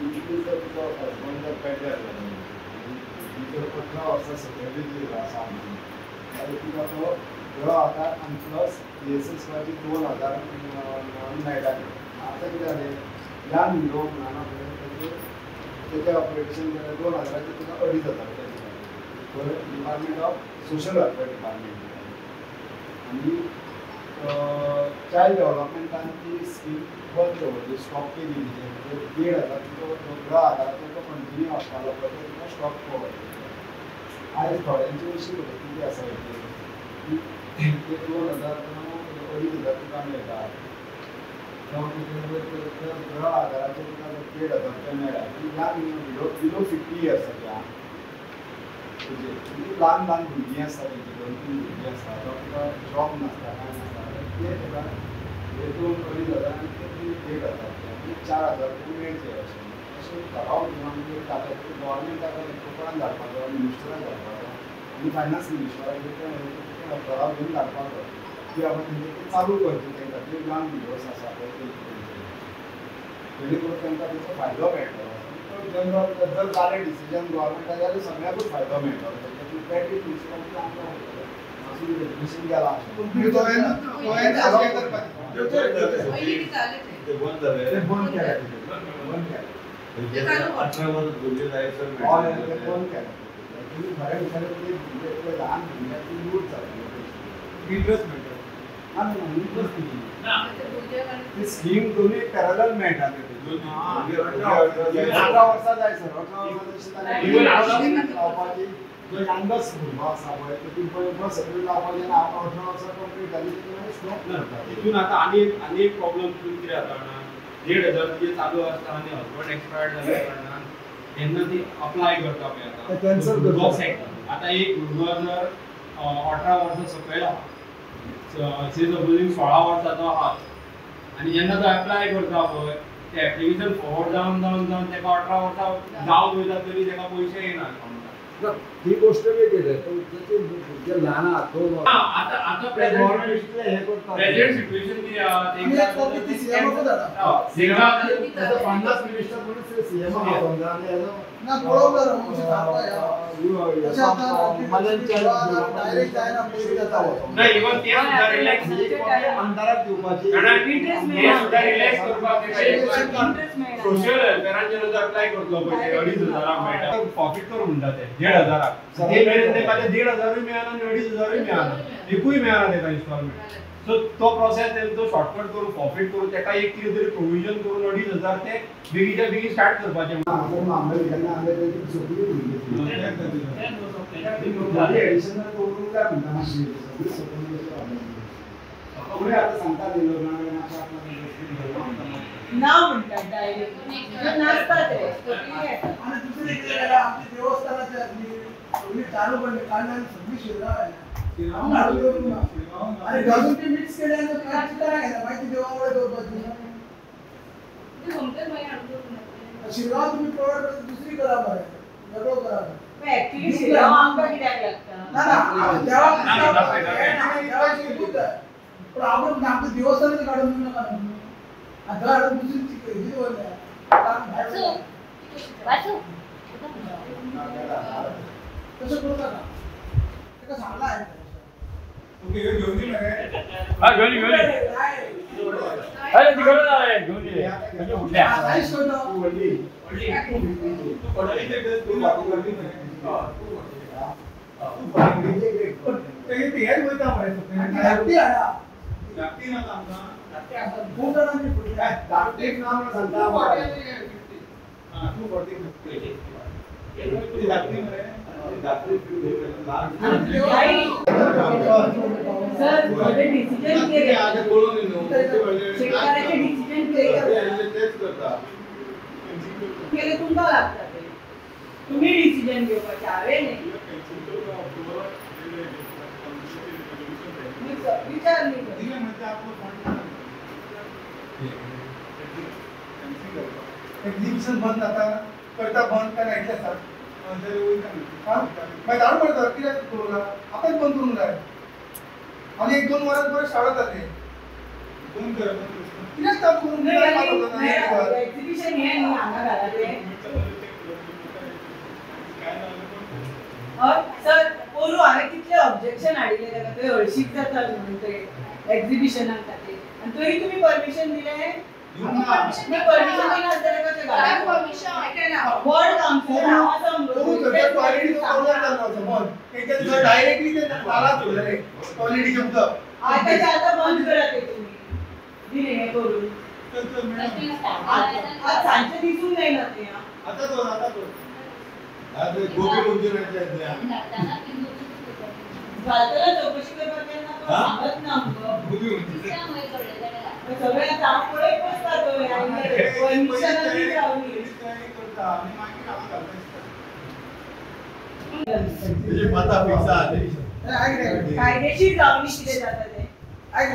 इतली जर तुजो हजबंड जर पेड्ड्यार जालो आनी जर 18 वर्सां सकयली जी आसा आमची जाल्यार तुका तो 10,000 आनी प्लस ESSYची 2,000 मेळटाले. आतां कितें जालें ह्या विंडो म्हणा पळय तेजें ऑपरेशन केलें 2,000 तुका 2,500 रुपया दिता department of social welfare department. आनी चायल्ड डेव्हलपमेंटान ती स्कीम बंद दवरली, स्टॉप केली. म्हणजे 1,500 तुजो 10,000 तो कंटिन्यू आसतालो पळय तो तुका स्टॉप दवरलो. आयज थोड्यांची अशी परिस्थिती आसा की ते 2,000 2,500 तुका मेळटा, जावं 10,000 तुका 1,500 रुपया मेळटा. ती ल्हान बिलो 50 इयर्साची आहा तुजे, ल्हान ल्हान भुरगीं आसता तेंची, 2-3 भुरगीं आसता, जावं तुका जॉब नासता कांय नासता, ते तुका हे 2-2.5 आनी ते 1,500 रुपया म्हणजे 4,000 रुपया मेळचे. अशें अशें ठराव घेवन आमी एक टाका गव्हर्मेंटाक पेपरान धाडपाचो, मिनिस्टराक धाडपाचो आनी फायनान्स मिनिस्टराक ठराव घेवन धाडपाचो की बाबा तेंचे ते चालू करचे तांकां जे ल्हान विडोस आसा पळय तेंचे, जेणे करून तांकां तेचो फायदो मेळटलो. जनरल जर जालें डिसिजन गव्हर्मेंटाक जाल्यार सगळ्यांकूच फायदो मेळटलो. क्रेडीट प्रिन्सिपल आमकां अजून रेजोल्युशन गेला ते बंद जालें, बंद केलें, बंद केलें, बंद केलें. बऱ्या दिसांनी ते ल्हान भुरग्यांची लूट जाली, इंट्रस्ट मेळटा ना, इंट्रस्ट ती स्कीम दोनूय पॅरलल मेळटा. 18 वर्सां जाय सर, 18 वर्सां तशी लावपाची जो यंगस्ट भुरगो आसा पळय ती बस सकयल लावपाची आनी 18 वर्सां कंप्लीट जाली की मागीर स्टॉप करता. तितून आतां आनी एक प्रॉब्लम तितून कितें जाता जाणा, 1,500 तुजें चालू आसता आनी हजबंड एक्सपायर्ड जाल्या कारणान तेन्ना ती अप्लाय करता पळय आतां कॅन्सल करता. आतां एक भुरगो जर 18 वर्सां सकयल आहा, से सपोजींग 16 वर्सांचो आहा आनी जेन्ना तो एप्लाय करता पळय ते एप्लिकेशन फॉरवर्ड जावन जावन जावन तेका 18 वर्सां जावन वयता तरी तेका पयशे येना. ही गोष्ट वेगळी, पण त्याचे भुरगे ल्हान आहात 2 वर्सां आतां प्रेझेंट सिट्युएशन कितें आहा फायनान्स मिनिस्टर म्हणून सीएम ना पळोवंक आमदाराक दिवपाची सोशल वेलफेरान जेन्ना अप्लाय करतलो पळय 2,500 मेळटा, फॉफीट कर म्हणटा ते 1,500, ते मेरेन तेका ते 1,500 मेळना आनी 2,500 मेळना, एकूय मेळना तेका इन्स्टॉलमेंट. सो तो प्रोसेस तेंचो शॉर्टकट करून फॉफीट करून तेका एक कितें तरी प्रोविजन करून 2,500 ते बेगीच्या बेगीन स्टार्ट करपाचें. ना म्हणटात डायरेक्ट नासता ते. आनी दुसरें कितें जाल्यार आमच्या देवस्थानाचे आसली सगळी चालू पडली काडल्यान सगळी शिरगांव आनी घालून ती मिक्स केली आनी चित्रां घेता मागीर ती देवा कडेन दवरपाची. शिरगांव तुमी प्रोवायड करता दुसरी करा बरें, वेगळो करा. ऍक्च्युली शिरगांव आमकां कित्याक लागता? ना ना देवाक जाय पण आपण आमच्या देवस्थानाचे काडून दिवं नका न्हू. आतां हाडून दुसरी हेजी दवरल्या. तशें करूं नाका, ताका सांगलां हांवें. घेवन घेवन घेवन सर डिसिजन केले, शेतकऱ्याचे डिसिजन केले, तुमकां लागता ते तुम्ही डिसिजन घेवपाचे, हांवें न्ही. विचार न्ही एक्झिबिशन बंद जाता करता बंद काय इतले आसा मागीर धाड पडटा कित्याक करूं ना आतांच बंद करूंक जाय आनी 1-2 वरां बरें शाळा जातली बंद कर. कित्याक चालू करूंक एक्झिबिशन हें न्ही हांगा घाला तें. हय सर, पोरू हांवें कितले ऑब्जेक्शन हाडिल्लें ताका, थंय हळशीक जाता म्हणून ते एक्झिबिशना खातीर, आनी तरी तुमी परमिशन दिलें? परमिशन दिना आसतना कशें घालप? वॉर्ड कावन्सिलर हांव आसा म्हणून डायरेक्टली ते नालात उरलें टॉयलेटीचें उदक. आतांच्या आतां बंद करात ते तुमी दिलें हें करून. आज सांजचें दिसूंक जायना तें. आतां दवर, आतां दवर. गोबी मंचुरियन घालतना चवकशी करपाक केन्ना तो सांगत ना आमकां. सगळें आतां हांव पळयत बसता थंय परमिशनां दीत रावली. कायदेशीर जावनी कितें जाता तें. आयक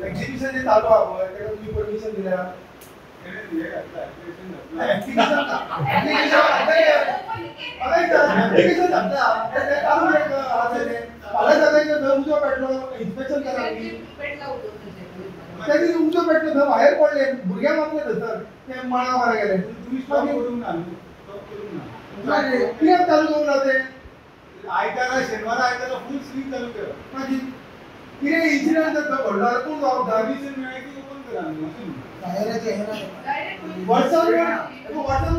एक्झिबिशन जे चालू आहा पळय तेका तुमी परमिशन दिल्या? एप्लिकेशन घातला चालू आसा तें. फाल्यां सकाळी थंय उजो पेटलो, इन्स्पेक्शन करा. त्या दिसा उजो पेटलो थंय भायर पडले भुरग्यांक मारले थंयसर ते मळा मारा गेले. तुमी स्टॉप करूंक ना न्हू? स्टॉप करूंक ना कित्याक चालू करूंक ना तें? आयतारा शेनवारा आयतारा फूल स्विंग चालू केला. मागीर कितें इन्सिडंट जाता घडलो कोण जबाबदार? परमिशन मेळ्ळें की ओपन करा न्हू अशें न्हू. वर्सान वर्सान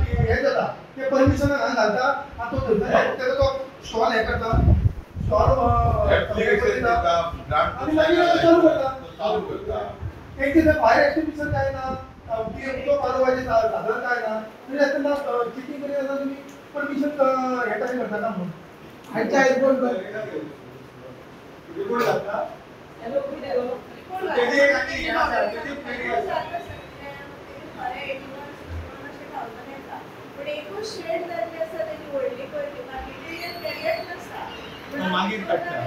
हें जाता ते परमिशन घालता आनी तो थंयसर तो स्टॉल हें करता, स्टॉल आनी मागीर चालू करता. तेंचे थंय फायर एक्सटिंग्विशर काय ना, उदक पालोवपाचें साधन काय ना, तरी आसतना चेकींग करी आसतना तुमी परमिशन हें कशें करता ना म्हणून. रिपोर्ट घातला मागीर काडटा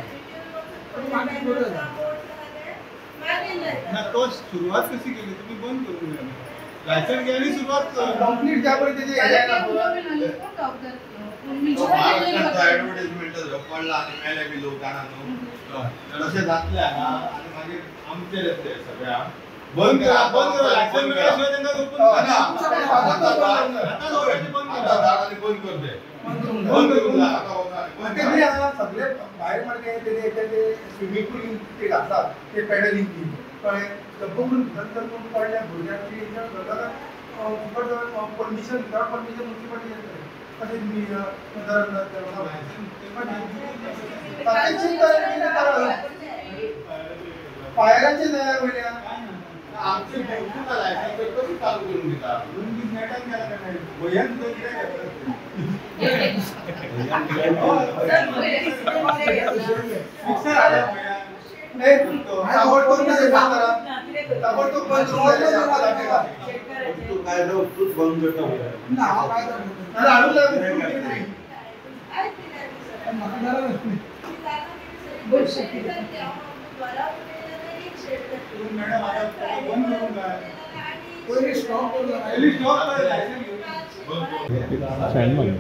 ना तो. सुरवात कशी केली तुम्ही? बंद करून लायसन घ्या आणि सुरवात कंप्लीट ज्या पर्यंत त्याचे ऍडव्हर्टाइजमेंट पडला आनी मेले बी लोक जाणा न्हू, तशें जातलें हांगा. आनी मागीर आमचेर येतलें सगळ्या. बंद करा, बंद करा. लायसन मेळ्ळ्या शिवाय तांकां ओपन करा. आतां बंद कर ते, बंद करूंक जाय. ते हांगा सगळे भायर मारले ते स्विमींग पूल ते घातला ते पॅडलिंग बी कळ्ळें. कोण भितर तर कोण पडल्या भुरग्यांक घडला फुकट परमिशन विदाउट परमिशन मुन्सिपालिटी येतलें कशें तुमी फायराचें जाय वयल्यान आमचे भरपूर ना लायसन कशी चालू करून दिता? दोन दीस नेटान गेला तेणें भंयान सुद्दां कितें घेतलें. मिक्सर हाडला भंयान. ताबडतोब बंद करा, ताबडतोब बंद करूंक जाय. तूं कायदो तूंच बंद करता. हाडूंक जाय. मॅडम आतां बंद करूंक जाय. पयलीं स्टॉप करूंक जाय. पयलीं स्टॉप कर लायसन घेवन.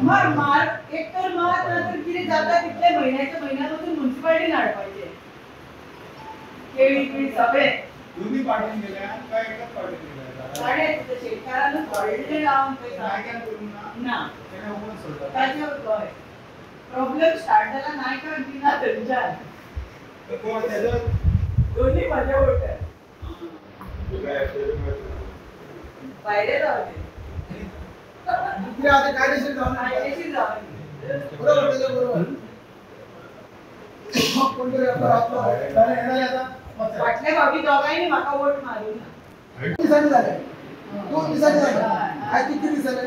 मार मार एक तर मार ना तर कितें जाता तितले म्हयन्याच्या म्हयन्या पासून मुन्सिपालिटीन हाडपाचें केळी बिळी सगळें. दोन्ही पार्टीन गेल्या काय एकाच पार्टीन गेल्या? गाडे शेतकारानूच व्हडलें लावन नायकान करूंक ना ना तेणें ओपन सोडला. ताचे हय प्रॉब्लेम स्टार्ट जाला नायकान दिना थंयच्यान. कोण तेजो? दोन्ही म्हजे वोटर भायले रावले. आतां कायदेशीर जावन, कायदेशीर जावन बरोबर तेजें बरोबर. कोण तरी आपलो आतां फाटल्या फावटी दोगांयनी म्हाका वोट मारूंक ना. दिसांनी जालें, 2 दिसांनी जालें. आयज कितले दीस जाले?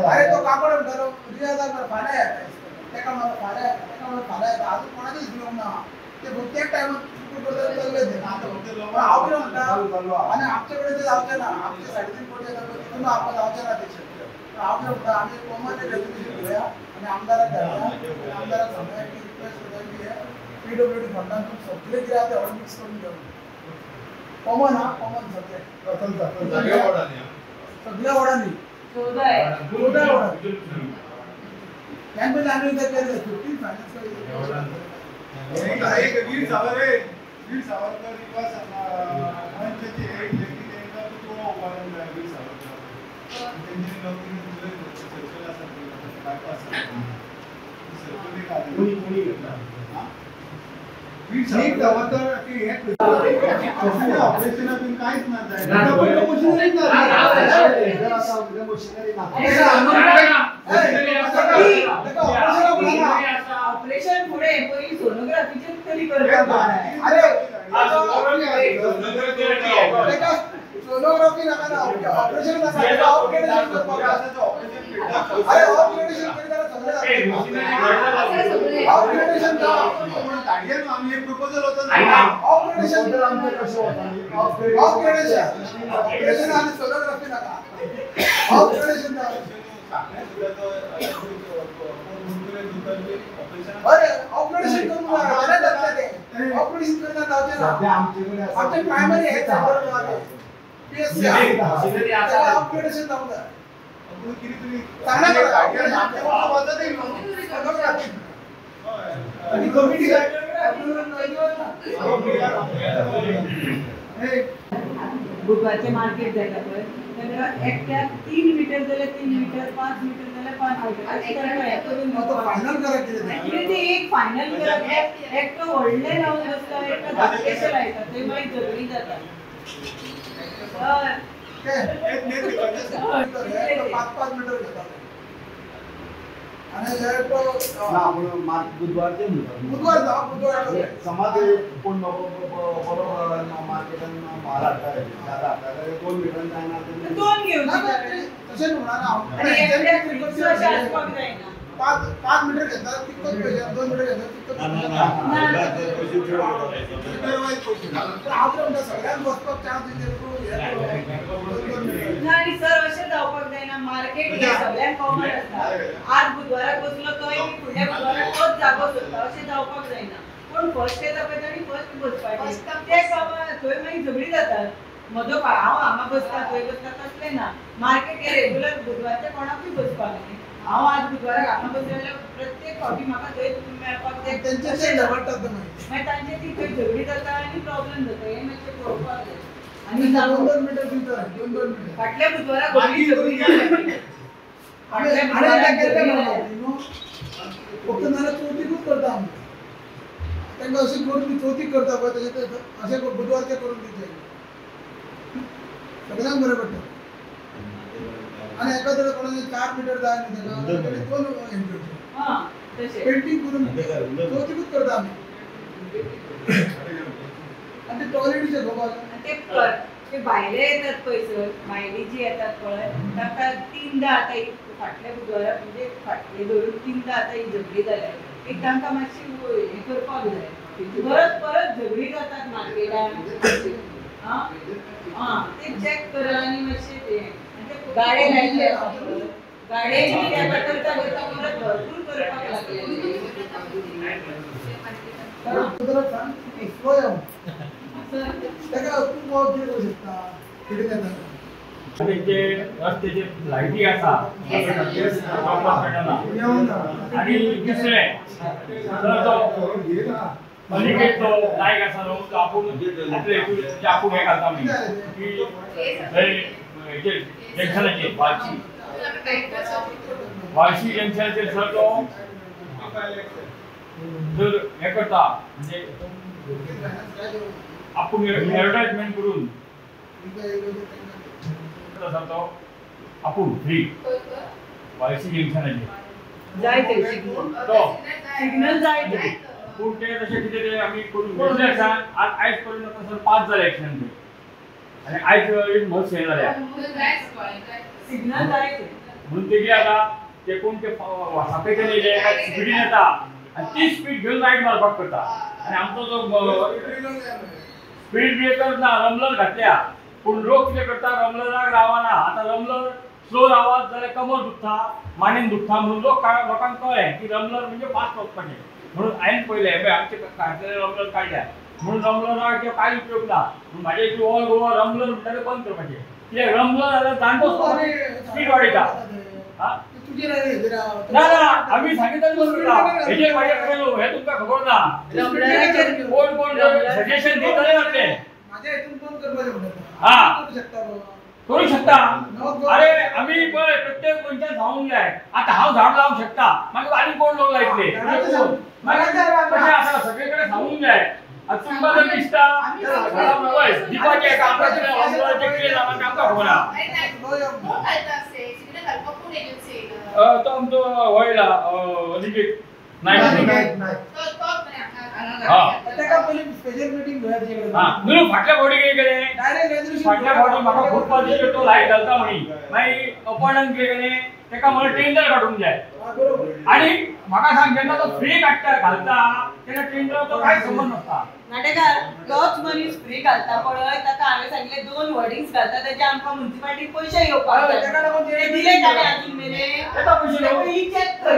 अरे तो कापड म्हणटालो रियाजाक मरे फाल्यां येता, तेका मरे फाल्यां येता, तेका मरे फाल्यां येता. आजून कोणाचेच घेवंक ना. ते प्रत्येक टायमार चल्ले ते. पण हांव कितें म्हणटा, आनी आमचे कडेन ते जावचें ना. आमचे 3.5 कोटी येता पळय तितून आमकां जावचें ना ते शक्य. पण हांव कितें म्हणटा, आमी कॉमन रेजोल्युशन घेवया आनी आमदाराक धाडया आनी आमदाराक सांगया की रिक्वेस्ट करता की हे पीडब्ल्यूडी फंडान तूं सगळें कितें आसा तें ऑल मिक्स करून घेवन कॉमन हा, कॉमन सगळें सगळ्या वॉर्डांनी. 14 आहे. 14 त्यामुळे आम्ही केलं 15 फायनान्स. एक वीर सावरकर वीर सावरकर रिक्वेस्ट मंचाची एक व्यक्ती त्यांना गोवा उभारून जाय वीर सावरकर त्यांची नोकरी सर्कल आसा बायपास सर्कल एक कोणी कोणी घेतला वीर सावरकर की हे ऑपरेशन बीन कांयच ना जाय मशिनरी ना आता मशिनरी ना ऑपरेशन पुढे पयलीं सोनोग्राफीचेच तरी करपाक. अरे सोनोग्राफी नाका ना ऑपरेशन नाका अपग्रेडेशन करपाक. अरे अपग्रेडेशन करीत जाल्यार सगळें जाता. अपग्रेडेशन ना आमी एक प्रपोजल होता अपग्रेडेशन आमचें कशें वता अपग्रेडेशन ऑपरेशन आनी सोनोग्राफी नाका अपग्रेडेशन ना. अरे ऑपरेशन करून जातलें तें ऑपरेशन करना जावचें ना. आमचें प्रायमरी हेल्थ सेंटर आहा पीएससी ताका अपग्रेडेशन जावंक जाय. आनी कमिटी बुधवारचें मार्केट जाता पळय तेन्ना एकट्याक 3 मिटर जाल्यार 3 मिटर 5 मिटर जाल्यार 5 मिटर फायनल करप कितें ते एक फायनल करप. एकटो व्हडलें लावन बसता एकटो धाकटेशें लायता थंय मागीर झगडीं जाता. हय 5-5 मिटर घेता आनी बुधवारचे बुधवार जावं बुधवार समाज कोण बरो मार्केटान म्हाल हाडटा जादा हाडटा जाल्यार 2 मिटरान जायना दोन घेवची तशें म्हणना हांव. 5 मिटर घेता तितकोच पयशे 2 मिटर घेता तितकोच पयशे. हांव कितें म्हणटा सगळ्यांक बसपाक चान्स दिवचे. ना आनी सर अशें जावपाक जायना. मार्केट हें सगळ्यांक कॉमन आसता. आज बुधवाराक बसलो तोय बी फुडल्या बुधवाराक तोच जागो सोदता अशें जावपाक जायना. कोण फर्स्ट येता पळय ताणी फर्स्ट बसपाचें ते बाबा थंय मागीर झगडीं जातात. म्हजो हांव हांगा बसता थंय बसता तसलें ना. मार्केट हें रेगुलर बुधवारचें कोणाकूय बसपाक न्ही. हांव आज बुधवाराक हांगा बसलें जाल्यार प्रत्येक फावटी म्हाका थंय मेळपाक जाय. मागीर तांचे ती थंय झगडीं जाता आनी प्रॉब्लम जाता. हें मातशें पळोवपाक जाय. आनी 2-2 मिटर दिता 2-2 मिटर फाटल्या बुधवाराक झगडीं जाली. फक्त नाल्यार चवथीकूच करता आमी तांकां अशें करून चवथीक करता पळय तशें अशें बुधवारचें करून दिवचें सगळ्यांक बरें पडटा. आनी एका जर कोणाक 4 मिटर जाय न्ही ताका 2 हें करचें पेंटींग करून चवथीकूच करता आमी. आनी ते टॉयलेटीचें खबर ते भायले येतात पळय सर भायली जी येतात पळय तांकां 3दा आतां फाटल्या बुधवाराक म्हणजे फाटले धरून 3दा आतां ही झगडीं जाल्या. एक तांकां मातशी हें करपाक जाय. परत परत झगडीं जातात मार्केटान. आं आं ते चॅक करा आनी मातशें ते गाडे लायिल्ले आसा गाडे करता करता परत भरपूर करपाक लागले. ताका तूं कितें करूं शकता कितें जाता तेंचे रस्त्याचे लायटी आसा आनी दुसरें तो अनिकेत तो नायक आसा न्हू तो आपूण आपले आपूण हें घालता आमी की थंय हेजेर जंक्शनाचेर बार्शी बार्शी जंक्शनाचेर सर तो जर हें करता म्हणजे आपूण एडवर्टायजमेंट करून आसा तो आपूण फ्री बार्शी जंक्शनाचेर जाय ते सिग्नल जाय ते पूण ते तशें कितें ते आमी करून घेतले आसा. आज आयज पर्यंत आतां सर 5 जाले एक्सिडंट ते आनी आयज एक मस्त हें जाल्या सिग्नल जाय ते म्हणून ते कितें जाता ते कोण ते वासापेच्यान येयले काय स्पिडीन येता आनी ती स्पीड घेवन रायड मारपाक करता. आनी आमचो जो स्पीड ब्रेकर ना रमलर घातल्या पूण लोक कितें करता रमलराक रावना. आतां रमलर स्लो रावत जाल्यार कमर दुखता मानेन दुखता म्हणून लोक लोकांक कळ्ळें की रमलर म्हणजे फास्ट वचपाचें म्हणून हांवें पळयलें पळय आमचे घातलेले रमलर काडल्या म्हणून रमलराक कांय उपयोग ना. म्हणून म्हाजे ऑल गोवा रमलर म्हणटा ते बंद करपाचें. कित्याक रमलो जाल्यार जाणटो स्पीड वाडयता. ना ना आमी सांगितलं हेजेर म्हाजे कडेन हें तुमकां खबर ना. कोण कोण सजेशन दितले जातले हा करू शकता. अरे आमी पळय प्रत्येक मनशान सांगूंक जाय. आतां हांव झाड लावंक शकता, मागीर आनी कोण लोक लायतले? कशें आसा सगळे कडेन सांगूंक जाय. आतां तुमकां जर दिसता दिवपाचें आमकां कितें जालां तें आमकां खबर आहा. तो आमचो वयला अनिकेत नायक. न्हू फाटल्या फावटी कितें केलें, फाटल्या फावटी म्हाका खूब फावटी तो लायट घालता म्हणी, मागीर अपॉयंट कितें केलें तेका म्हणून टेंडर काडूंक जाय. आनी म्हाका सांग, जेन्ना तो फ्री काडटा घालता तेन्ना टेंडराचो कांय संबंद नासता. नाटेकार तोच मनीस फ्री घालता पळय, ताका हांवें सांगलें 2 होर्डिंग्स घालता तेजे आमकां म्युनिसिपालिटीक पयशे येवपाक जाय, ते दिले ताणें अजून मेरेन. चॅक कर.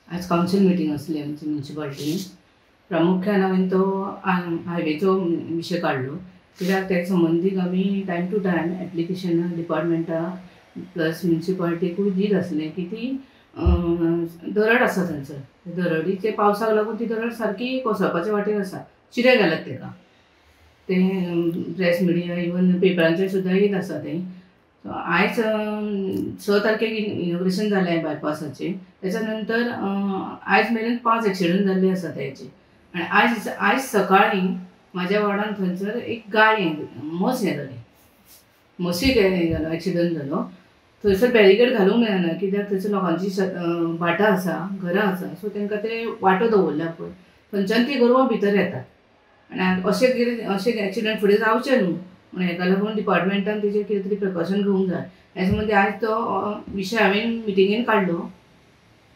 आज कावन्सील मिटींग आसली आमची म्युनिसिपालिटीन. प्रामुख्यान हांवें तो हायवेचो विशय काडलो, कित्याक त्या संबंदीत आमी टायम टू टायम एप्लिकेशनां डिपार्टमेंटाक प्लस म्युनिसिपालिटीकूय दीत आसलें की ती दरड आसा थंयसर, दरडीचे पावसाक लागून ती दरड सारकी कोसळपाचे वाटेर आसा, चिरे घालात तेका. तें प्रेस मिडिया इवन पेपरांचेर सुद्दां येत आसा तें. सो आयज 6 तारखेक इनॉग्रेशन जालें बायपासाचें, तेच्या नंतर आयज मेरेन 5 एक्सिडंट जाल्ले आसा तेचे. आनी आयज आयज सकाळीं म्हाज्या वॉर्डान थंयसर एक गाय म्हस हें जालें, म्हशीक हें जालो एक्सिडंट जालो. थंयसर बॅरिकेड घालूंक मेळना कित्याक थंयसर लोकांची भाटां आसा, घरां आसा, सो तांकां ते वाटो दवरल्या पळय थंयच्यान ती गोरवां भितर येतात. आनी अशें कितें अशें एक्सिडंट फुडें जावचें न्हू म्हणून हेका लागून डिपार्टमेंटान तेजेर कितें तरी प्रिकॉशन घेवंक जाय. हेच्या मदीं आयज तो विशय हांवें मिटिंगेन काडलो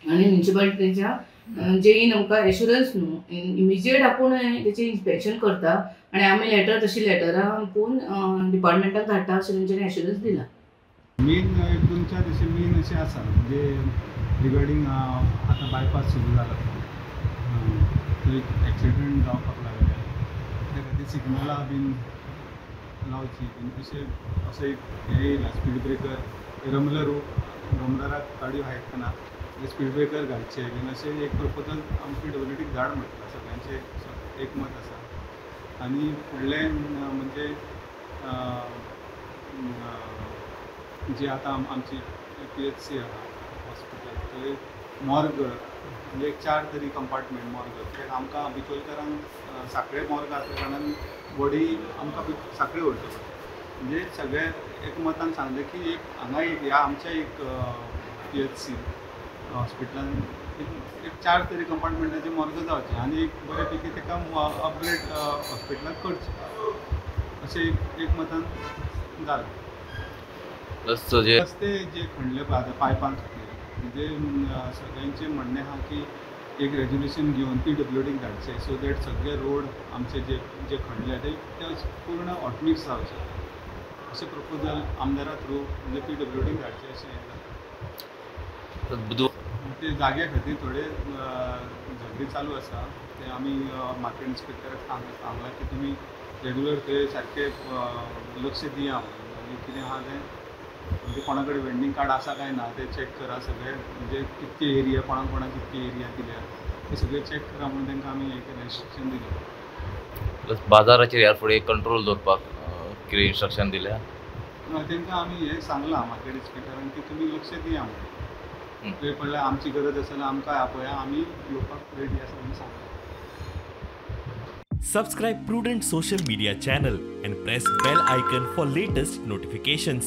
आनी म्युनिसिपालिटीच्या जेईन आमकां एश्युरन्स न्हू इमिजिएट आपूण तेचें इन्स्पेक्शन करता आनी आमी लेटर तशी लेटरां आपूण डिपार्टमेंटाक धाडटा अशें तेंच्यांनी एश्युरन्स दिला. मेन एक 2-4 अशे मेन अशें आसा म्हणजे रिगार्डींग आतां बायपास सुरू जाला थंय एक्सिडंट जावपाक लागले, त्या खातीर सिग्नलां बीन लावची बीन अशें असो एक हें येयला स्पीड ब्रेकर, रमलर रमलराक गाडयो आयकना स्पीड ब्रेकर घालचे बीन अशें एक प्रपोजल आमी पीडब्ल्यूडीक धाड म्हटलां, सगळ्यांचें एकमत आसा. आनी फुडलें म्हणजे जी आतां आमची PHC आहा हॉस्पिटल थंय मॉर्ग म्हणजे एक 4 तरी कंपार्टमेंट मॉर्ग, कित्याक आमकां बिचोलकारांक साखळे मॉर्ग आसल्या कारणान बॉडी आमकां साखळे व्हरचो पडटा. म्हणजे सगळे एकमतान सांगलें की एक हांगा एक ह्या आमच्या एक PHC हॉस्पिटलान एक 4 तरी कंपार्टमेंटाचे मॉर्ग जावचें आनी एक बरे पैकी ताका अपग्रेड हॉस्पिटलाक करचें अशें एक एकमतान जालें. रस्ते जे खणले पळय आतां पायपां खातीर म्हणजे सगळ्यांचें म्हणणें आहा की एक रेजोल्युशन घेवन PWDक धाडचें सो that सगळे रोड आमचे जे जे खणले ते पूर्ण हॉटमिक्स जावचे अशें प्रपोजल आमदारा थ्रू म्हणजे PWDक धाडचें अशें हें जालें. ते जाग्या खातीर थोडे झगडी चालू आसा, ते आमी मार्केट इन्स्पेक्टराक सांगलां की तुमी रेगुलर थंय सारकें लक्ष दिया म्हणून आनी कितें आहा तें म्हणजे कोणा कडेन वेंडींग कार्ड आसा काय ना तें चॅक करा सगळें, म्हणजे कितके एरिया कोणाक कोणाक कितके एरिया दिल्या ते सगळें चॅक करा म्हणून तांकां आमी एक इन्स्ट्रक्शन दिलें. प्लस बाजाराचेर ह्या फुडें कंट्रोल दवरपाक कितें इन्स्ट्रक्शन दिल्या? तांकां आमी हें सांगलां मार्केट इन्स्पेक्टरान की तुमी लक्ष दिया म्हणून, थंय पडल्यार आमची गरज आसा जाल्यार आमकां आपया, आमी येवपाक रेडी आसा म्हणून सांगलां. Subscribe Prudent Social Media channel and press bell icon for latest notifications.